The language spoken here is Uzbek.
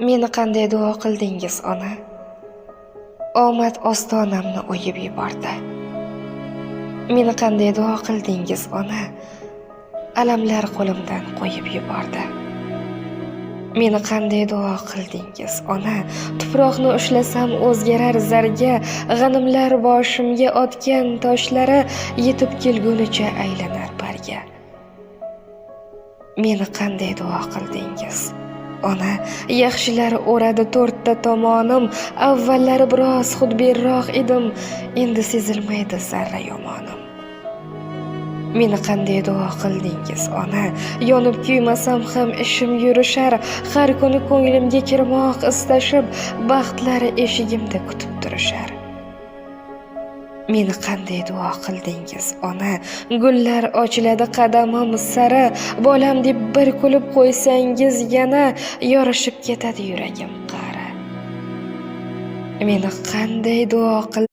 Meni qanday duo qildingiz, ona? Omad ostonamni o'yib yubordi. Meni qanday duo qildingiz, ona? Alamlar qo'limdan qo'yib yubordi. Meni qanday duo qildingiz, ona? Tuproqni ushlasam o'zgarar zarga, g'animlar boshimga otgan toshlari yetib kelgunicha aylanar barga. Meni qanday duo qildingiz, ona? Yaxshilar o'radi to'rtta tomonim, avvallari biroz xudbinroq edim, endi sezilmaydi zarra yomonim. Meni qanday duo qildingiz, ona? Yonib kuymasam ham ishim yurishar, har kuni ko'nglimga kirmoq istashib, baxtlar eshigimda kutib turishar. Meni qanday duo qildingiz, ona? Gullar ochiladi qadamim sari, bolam deb bir kulib qo'ysangiz yana yorishib ketadi yuragim qa'ri. Meni qanday duo qil